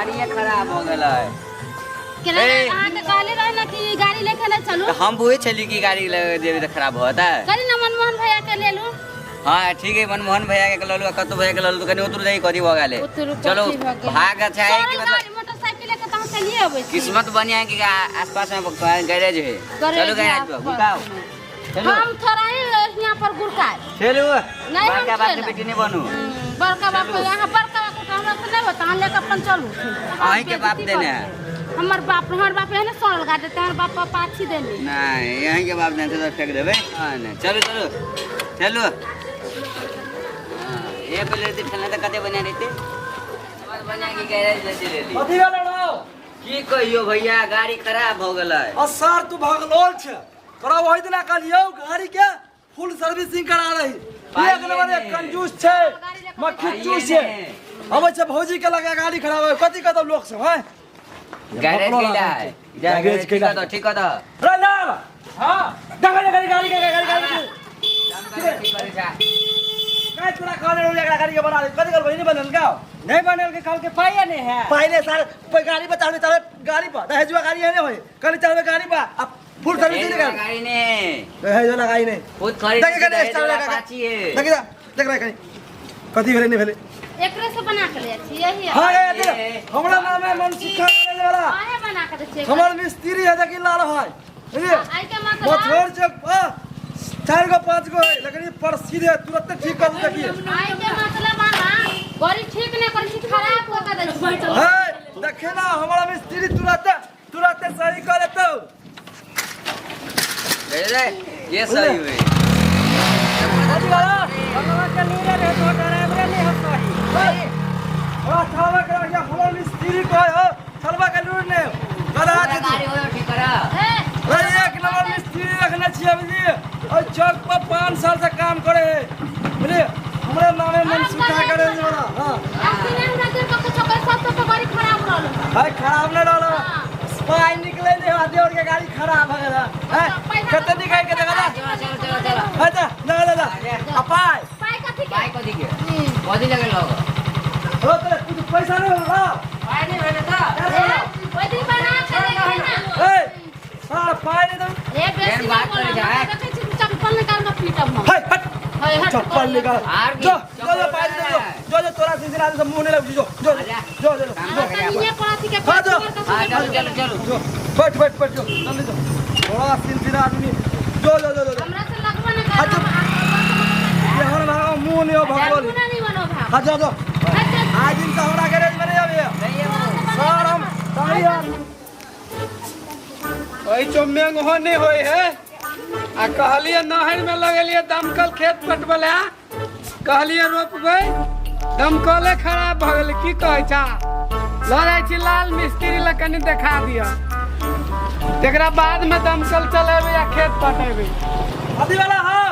गाड़िए खराब हो गेलै। केना? ए। अहाँके कहले रहे ना कि गाड़ी लेके नहीं चलू। तऽ हम बुझै छली कि गाड़ी ले जेबै तऽ खराब होतै। करी ना मनमोहन भैया के ले लू। हाँ, ठीक है, मनमोहन भैया के ललू, कतौ भैया के ललू, तऽ कनि उतरू जाई, कथी भऽ गेलै? उतरू, कथी चलो भऽ गेलै? भाग अच्छा है कि सड़ल मतलब गाड़ी मोटरसाइकिल लेके तऽ हम चलिए अबै छी। किस्मत बढ़िया है कि आसपास में गैरेज है। गैरेज चलो गैरेज है पर आसपास गुकाओ में। चलो। हम थोड़ा ही यहाँ पर गुड़काए। चलो। नहीं, हम बड़का बाप के चलब। बेटी नहीं बनू। बड़का बाप के, यहाँ बड़का बाप के हमरा से नहीं होता, हम लेके अपन चलू। अहीं के बाप देने है। हमर बाप, हमर बाप है ना सड़ल गाड़ी देते, हमर बाप पाछी देने। नहीं, यहीं के बाप देने तो फेंक देबे। हाँ, नहीं, चलो चलो चलो। हाँ, ये पहले रहते ठंडा तो कते बना रहते, बस बना के गैरेज ले चले ली। कथी भेलै रौ? की कहियो भैया, गाड़ी खराब हो गेलै। आ सर, तू भगलोल छै। तोरा वही दिना कहलियौ गाड़ी के फुल सर्विसिंग करा रही। एक नंबर एक कंजूस छै, मक्खी चूस छै। अबै छै भौजी के लगा गाड़ी खराब है, कथी कहतौ लोक सब हैं? गैरेज कैला है? गैरेज ठीक कैला। कर दो, ठीक कर दो। रे लाल, हां, देखा देखा गाड़ी के, गाड़ी गाड़ी ठीक कर जा। काय तोरा कहने रहौ एकरा गाड़ी के बना दे, कथी करबै? नहीं बनल का? नहीं बनल के कल के पाइए नहीं है। पहले साल पे गाड़ी पर चढ़बे, चढ़बे गाड़ी पर दहेजुआ गाड़ी है नहीं होई, कल चढ़बे गाड़ी पर आ फुल सर्विस नहीं कर। गाड़ी नहीं। दहेजुआ गाड़ी नहीं। खुद खरीद देख के के दहेज चढ़बे वाला गाड़ी। पाची है। देख देख रहा कहीं कथी भेलै नहीं भेलै। एकरे से बना के ले छी यही है। हां ये देख, हमरा नाम है मन सिखा करे वाला। आहे बना के दै छियै। हमर मिस्त्री है देखी लाल भाई, बुझलिए? आई के मतलब मथोर चौक पर चार गो पांच गो है, लेकिन ये प्रसिद्ध है, तुरंत ठीक कर देखिए। आई के मतलब अहाँ गाड़ी ठीक नहीं करै छी, खराब कऽ के दै छी। है देखे ना, हमारा मिस्त्री तुरंत तुरंत सही कर देते। ले ले, ये सही हुई। छलवा के रखिया, हमर मिस्त्री कहे हो छलवा के लूर ने गधा दे। गाड़ी हो ठीक करा। ए, अरे एक नंबर मिस्त्री रखने छियै, बुझलिए? और चौक पर 5 साल से काम करे है, बुझलिए? हमरे नामे मन सुखा करे वाला। हां। अखने हमरा देह के कुछो करे, सब तो गाड़ी खराब रहल। है खराब नहीं रहल। हाँ। पाई निकले नहीं आदि और के गाड़ी खराब हो गेल है। कते निकाल के देखा। चलो चलो चलो चलो। है जा ना ना ना आ पाई। पाइ कथी के? पाई कथी के? कथी लगे लोग? हो तोरे कुछ पैसा नहीं होला। पाई नहीं भेले तऽ। ए, ओहि दिन बना के देखिए ना। ए सार पाई नहीं दो। ए, बेसी एहन बात नहीं करै बोलब, छै, हमरा देखै छी चप्पल निकाल के पीटब हम। है हट। है, हट। चप्पल निकाल। आर की? जो जो जो पाई दे, जो जो जो तोरा सिलसिला से मुंह नहीं लग। जो जो जो जो काम जो। करे तनिए पर अथी के हाँ, जो। हाँ, चलो चलो चलो। जो बैठ बैठ बैठ, जो जल्दी जो, थोड़ा सिलसिला आदमी, जो जो जो जो। हमरा से लगबो न कर। अच्छा। ये हम मुंह नहीं हो भगवान। तू नहीं बनो भाग। हाँ, जो जो। हट, चल। आज दिन से हमरा गैरेज में नहीं अभी नहीं है। सर, हम तारी ओहि चो मेंग हो नहीं होय है आ कहलिए नहर में लगेलिए दमकल खेत पटबला, कहलिए रोपबै, दमकले खराब भऽ गेलै। की कहै छा, लऽ जाइ छी लाल मिस्त्री लग, कनि देखा दिअ, तकरा बाद में दमकल चलेबै आ खेत पटेबै। अथी वाला हो।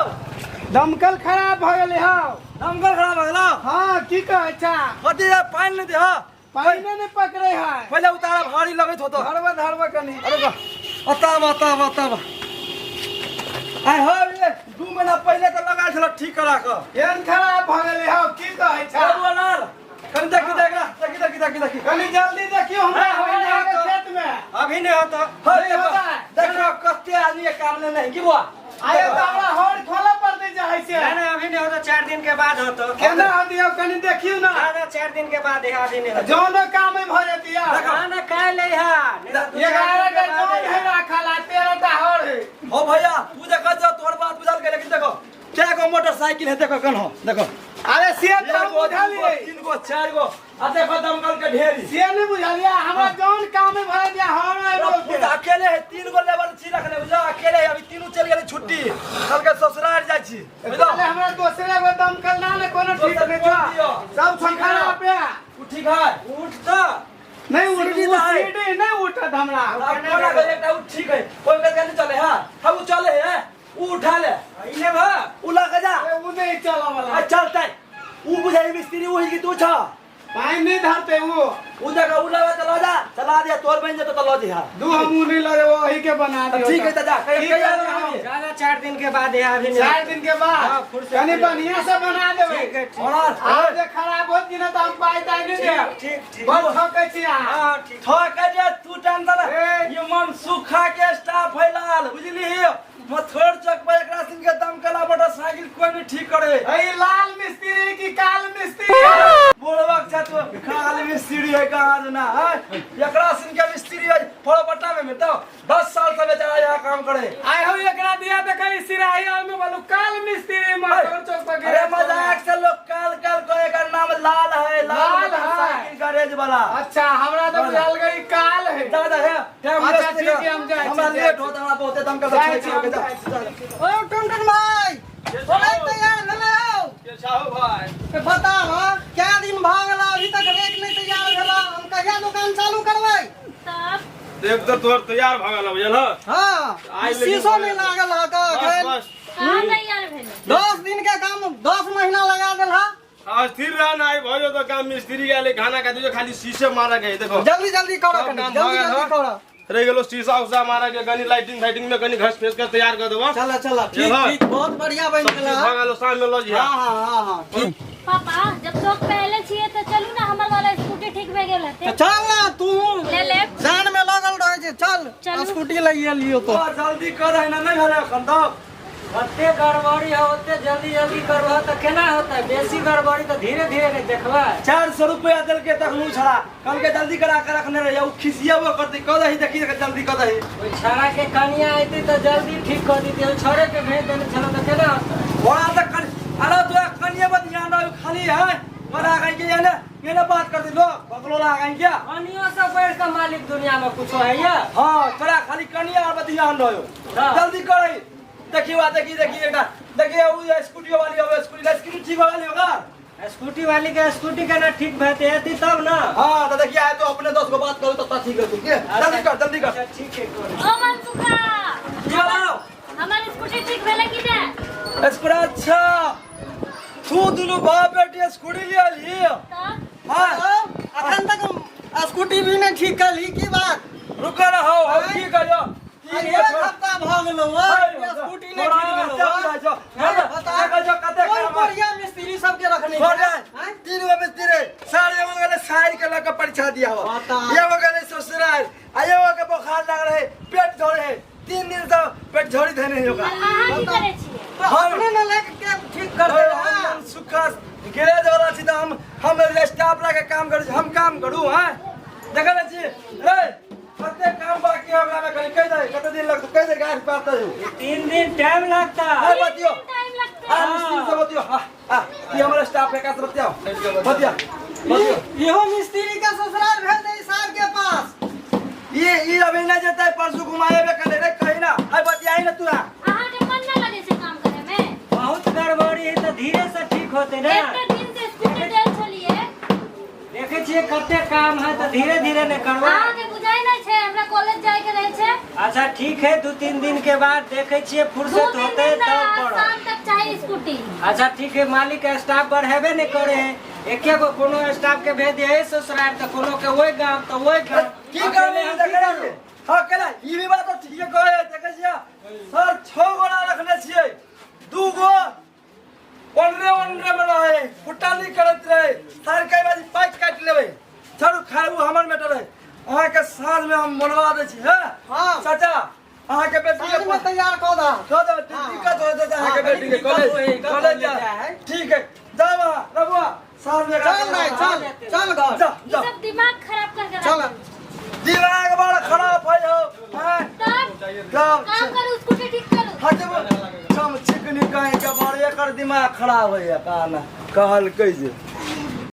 दमकल खराब भऽ गेलै हौ। दमकल खराब हो गेलो? हाँ, की कहै छा? कथी है, पानि नहीं दे? हाँ। पानिए नहि पकड़ै है। पहिले उतारा, भारी लगैत होतो। धरबा धरबा कनि। अरे वाह, अताब अताब अताब आइ हो रे, 2 महीना पहिले तऽ लगा छल ठीक करा कऽ। एहन खराब भऽ गेलै हौ, की कहै छा? बबुआ लाल, कनि देखी देख ला, देखी देखी देखी देखी। कनि जल्दी देखियौ हमरा हाँ, अभी हाँ, नहि हाँ, खेत में। अभी नहीं होता। हरे नहीं होता है। देखो कते आदमी के काम नहीं नहीं की बुआ। आये तऽ हमरा हर खोलऽ पड़तै जाइ से। नहीं नहीं, अभी नहीं होता, 4 दिन के बाद होता। केना दियौ, कनि देखियौ ना। ना ना, 4 दिन के बाद है, अभी नहीं होता। जौनो काम भऽ जेतिया। ना ना, काहे ले है? नहीं तो दू चार 11 दिन के टा बाद जौन है। है राखल आ 13 टा हर है। हो भैया, तू देखा जा, तोहर बात बुझल के, लेकिन देखो क्या गो मोटरसाइकिल है, देखो कन हो देखो। अरे से एक तऽ गो, दू गो, बुझलियै। तीन गो, चार गो आ देखो दमकल के ढेरी। से नहि बुझलियै, हमरा जौन काम भऽ जेतिया हर है पूरा बोलते। अकेले है, तीन गो लेबर छी रखने, बुझा? अकेले है, अभी तीनों चल गेले छुट्टी, कल के ससुराल जाइ छी, बुझलो? पहिले हमरा दोसरे गो दमकल ना ने कोनो ठीक दोसर नहि कोन छौ। दियौ? सब ठीक है। खराब है। उ ठीक है। उठ तो। नहीं उठ सीढ़ी उ तऽ है। सीढ़ी नहीं उठत हमरा। अब कोना के एकटा उ ठीक है, ओइ के नहीं चले। हां हम उ चले है, उ उठा ले। इने भा। उ लगा जा। ए, उ नहीं चलऽ वाला। आ चलतै, उ बुझाइ मिस्त्री वही की तू छ। पानि नहीं धरते वो उ जगह उ लगा चला जा चला दिया तोर बन जेतो त ल जी हां दू हम उ नहीं लगे वही के बना दियो ठीक है चाचा कहिया ठीक कहिया है, आबी? चलो 4 दिन के बाद यहाँ अभी नहीं 4 दिन के बाद हाँ, फुर्सत कनी में। बढ़िया से बना देबै ठीक है ठीक और आब जे खराब होत कि ना त हम पाइ ताइ नहीं देब ठीक ठीक बस ठकै छी अहाँ हाँ ठीक ठोक जे तू टेंशन ए। ये मन सुखा के स्टाफ है लाल बुझली मथोर चौक पर एकरा सिंह के दमकला मोटरसाइकिल कोई नहीं ठीक करे ए लाल मिस्त्री की काल मिस्त्री बोलबक छ तो काल मिस्त्री है कहाँ ना है एकरा सिंह के मिस्त्री है फड़पट्टा में तो 10 साल से बेचारा यहाँ काम करे आइ हो एकरा दिया त कहीं सिराही आल में बोलू काल मिस्त्री मथोर चौक पर अरे मजाक से लोग काल काल कहे एकर नाम लाल है लाल लाल है। मोटरसाइकिल गैरेज वाला अच्छा हमरा तो बुझाल गई काल है दादा है टाइम अच्छा, वेस्ट ठीक नहीं है, हम जाइ छी, हमरा जाइ लेट छी। होता हमरा बहुते दम कर जाइ छी, हम जाइ छी। ओ टुनटुन भाई बोले तैयार भेलै हौ साहू भाई बताओ क्या दिन भऽ गेला अभी तक रेक नहीं तैयार भेला हम कहिया दुकान चालू करबै तब देख तो तोहर तैयार भऽ गेल बुझल हाँ आइ लेकिन शीशो नहीं लागल ह बस एखन बस कहाँ तैयार भेलै 10 दिन के काम 10 महीना लगा देल हा स्थिर रह ना आई भयो तो काम मिस्त्री आले खाना खा दियो खाली शीशे मारा गए देखो जल्दी जल्दी करो सब कनी काम जल्दी भऽ गेल, जल्दी हँ? करो रह गेलो शीशा उषा मारा के कनी लाइटिंग फाइटिंग में कनी घस फेस के तैयार कर देबो चलो चलो ठीक हाँ। ठीक बहुत बढ़िया बन सब गेल चीज हा भऽ गेलो शाम में लऽ जइहा हाँ हाँ हाँ हाँ ठीक पापा जब शौक पहले छियै तऽ चलू ना हमर वाला स्कूटी ठीक भए गेल तो हेतै चल ना तू ले लेब जान में लगल रहे छै चल चलू। स्कूटी लइए लियो तो जल्दी कर है ना नहीं भेलै एखन तक ओते गड़बड़ी है ओते जल्दी जल्दी करबह तऽ केना होतै बेसी गड़बड़ी तऽ धीरे धीरे नहि देखबै 400 रुपया देलके तखनु छड़ा कल के जल्दी करा के रखने रहे उ खिसियाबो करती कह दही देखी जल्दी कह दही ओहि छड़ा के कनिया अयतै तऽ जल्दी ठीक कऽ दितै ओहि छड़े के भेज देने छलहुँ तऽ केना होतै बड़ा त कर अरे तो कनिए पर ध्यान रहो खाली है बड़ा गई के ये ना ये ना बात कर दी लोग बकलो ला गई क्या कनियो से बढ़ि कऽ मालिक दुनिया में कुछो है या हां तोरा खाली कनिया पर ध्यान रहो हाँ। जल्दी करही देखी वा देखी देखी एकटा देखिए उ स्कूटी वाली होगा स्कूटी स्कूटी ठीक वाली होगा स्कूटी वाली के स्कूटी केना ठीक भेतै अयतै तब ना हां तो देखिए आए तो अपने दोस्त को बात करो तो ठीक है तू के जल्दी कर जल्दी कर अच्छा ठीक है करू। ओ मनसुखा की वाला हमर स्कूटी ठीक भेलै कि नहि स्कूटी अच्छा तू दुनू बाप बेटी स्कूटी लिया ली तब हां अखन तक स्कूटी भी नहीं ठीक कली की बात रुको ना हो हम की करियो आइ एक हफ्ता भऽ गेलौ हँ स्कूटी नहीं ठीक भेलौ हँ। बता कोन बढ़िया मिस्त्री सबके रखने छै आँय? तीन गो मिस्त्री सारे एगो गेलै साइड के लऽ के परीक्षा दिया हो बता। एगो गेलै ससुराल आ एगो के बोखार लागल है पेट झोरे है 3 दिन से पेट झोरी धेने है ओकरा अहाँ की करै छियै तऽ अपने ने लए के ठीक कर अरे देबै हम हँ। सुखा गैरेज वाला छी तऽ हम स्टाफ लऽ के काम करै छी हम काम करू हँ देखै ने छी रे कते काम बाकी है ओकरा में कनि कहि दे कते दिन लगतौ कहि दे गाड़ी पार तऽ 3 दिन टाइम लगता आ बतियो टाइम लगतै आ मिस्त्री से बतियो आ आ ई हमर स्टाफ है का बतियाओ बतिया बतियो इहो मिस्त्री के ससुराल भेज दे साहब के पास ये ई अभी नहीं जेतै परसू घुमाएबे करे रे कही ना आ बतियाही ना तू आ अहाँ के मन ना लगै छै काम करे में बहुत गड़बड़ी है तऽ धीरे से ठीक होतै ना एते दिन से स्कूटी देल छलियै देखै छियै कते काम है तऽ धीरे धीरे ने करबै अहाँ के बुझाइ नहि छै हमरा कॉलेज जाय के रहै छै अच्छा ठीक है 2-3 दिन के बाद देखै छियै दू फुर्सत तीन होतै दिन तब ना करब शाम तक चाही स्कूटी अच्छा ठीक है मालिक स्टाफ बढ़ेबे नहीं करे है एके गो कोनो स्टाफ के भेज दिए ससुराल तऽ कोनो के ओहि गाम तऽ ओहि गाम की करबै अकेले हम देखै की करू? छियै हां केना ई भी बात तऽ ठीके कहै देखै छियै सर 6 गोरा रखने छियै 2 गो ओनरे ओनरे में रहे फुटानी करैत रहे सर कई बार पाइप काटि लेबै चलू खाय उ हमर मैटर है अहाँके साँझ में हम मनवा दै छी हैं हाँ। चाचा अहाँके बेटी साँझ के में तैयार कऽ दह कह देबै दिक्कत हो जेतै अहाँके हाँ, बेटी के दिक्कत कॉलेज होई, दिक्कत कॉलेज हो जा जाए है। ठीक है जाओ अहाँ रबुआ साँझ में चल नहीं चल चल घर जा ई जा सब दिमाग खराब कर के चल। राख देल। दिमाग बड़ खराब है हो हैं तब जाओ काम करू स्कूटी ठीक करू हटबो हम चिकनी कहीं के बड़ एकर दिमाग खराब होइए काना कहलकै जे